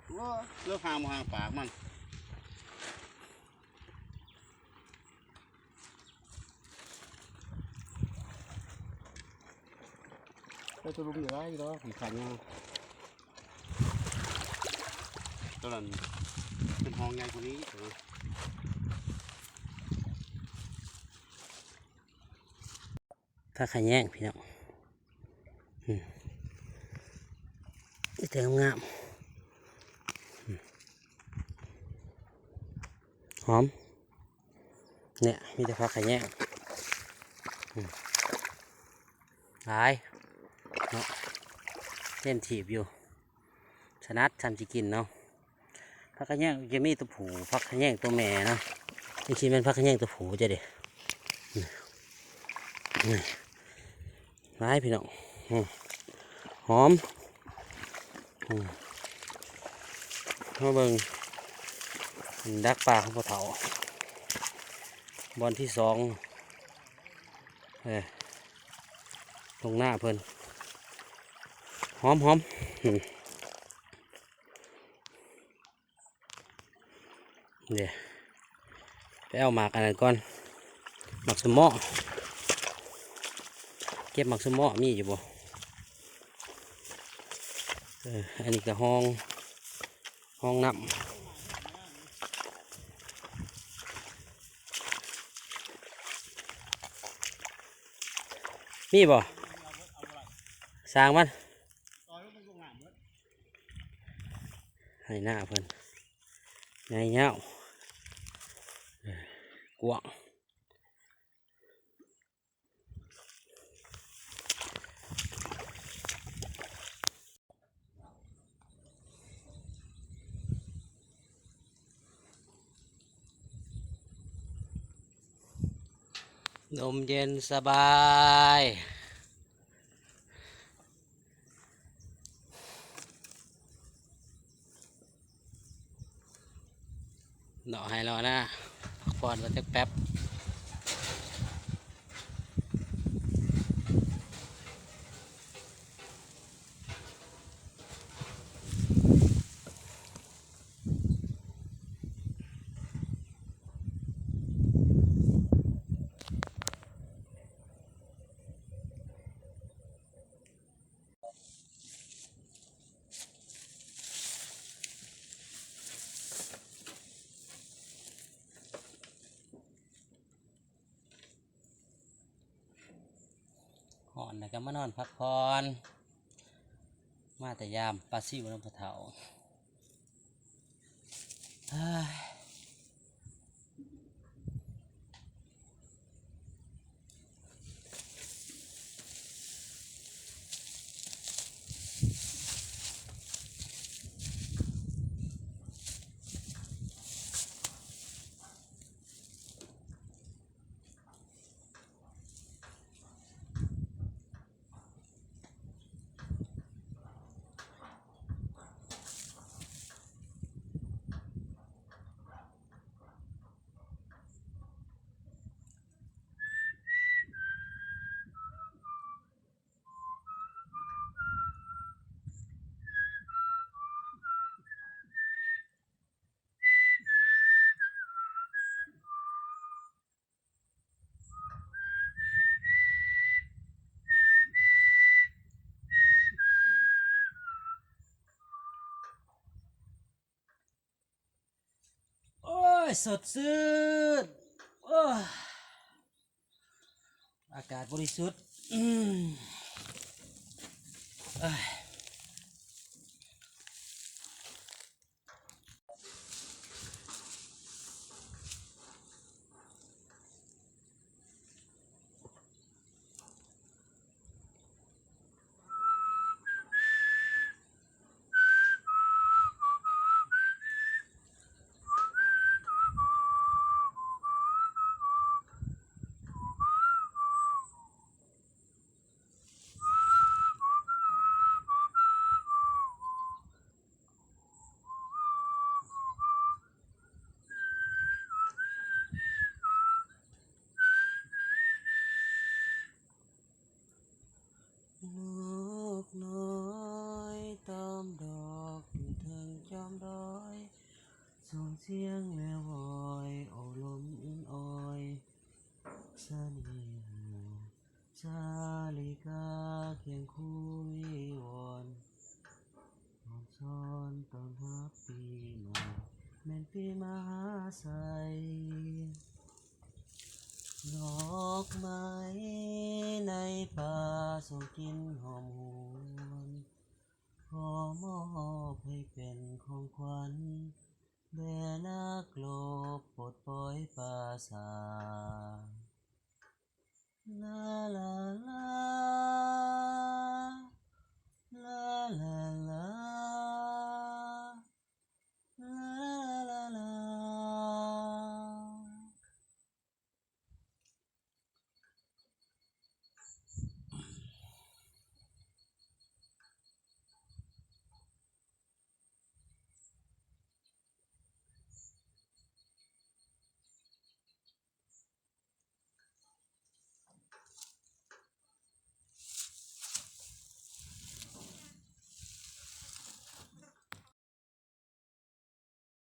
ໂອ້ ເລືອກຫາງບໍ່ຫາງປາກມັນ. ໄດ້ຕົວລຸມຢູ່ຫຼາຍຢູ່ດອກ ຂ້ອຍຂາຍຍາວ. ຕົວນັ້ນເປັນຫ້ອງໃຫຍ່ກວ່ານີ້ຕົວນັ້ນ. ຜັກຂະແຍງພີ່ນ້ອງ ອືມ ມີແຕ່ງາມໆ ອືມ ຫອມ ເນີ້ຍ ມີແຕ່ຜັກຂະແຍງ ອືມ ຫຼາຍເນາະ ເຕັມຖີບຢູ່ ຖະໜັດຊ່ຳຊິກິນເນາະ. ຜັກຂະແຍງຈະມີຕົວຜູ້ ຜັກຂະແຍງຕົວແມ່ເນາະ ຈັ່ງຊີ້ແມ່ນຜັກຂະແຍງຕົວຜູ້ເຈົ້າເດ້ ນີ້ ນີ້ ຫຼາຍພີ່ນ້ອງ ອືມ ຫອມ ອືມ ມາເບິ່ງດັກປາຂອງພໍ່ເຖົ້າ ບ່ອນທີສອງ ເອີ ທົ່ງນາເພິ່ນ ຫອມໆ ອືມ. ເດ້ ໄປເອົາໝາກອັນນັ້ນກ່ອນ ໝາກສົມເໝາະ ເກັບໝາກສົມເໝາະມີຢູ່ບໍ່? ເອີ ອັນນີ້ກະຮອງ ຮອງນ້ຳ ມີບໍ່? ຊ່າງມັນ. ໄຮ່ນາເພິ່ນໃຫຍ່ຍາວ ເອີ ກວ້າງ ລົມເຢັນສະບາຍ. ເລາະໄຮ່ເລາະນາ ພັກຜ່ອນກ່ອນຈັກແປັບ. ຮ້ອນແລ້ວກໍມານອນພັກຜ່ອນ ມາແຕ່ຢາມປາຊິວນຳພໍ່ເຖົ້າ. ໂອ້ຍ ສົດຊື່ນ ໂອ້ຍ ອາກາດບໍລິສຸດ ອືມ ເອີຍ. ສົ່ງສຽງແລວວອຍ ໂອ້ລົມອີນອອຍສະເໜ່ຫາ ສາລິກາຄຽງຄູ່ວິວອນ ອອນຊອນຕ້ອນຮັບປີໃໝ່ ແມ່ນປີມະຫາໄຊ ດອກໄມ້ໃນປ່າສົ່ງກິ່ນຫອມຫວນ ຂໍມອບໃຫ້ເປັນຂອງຂວັນ ແດ່ນັກລົບປົດປ່ອຍປ່າສາງ ລາລາລາ ລາລາລາ.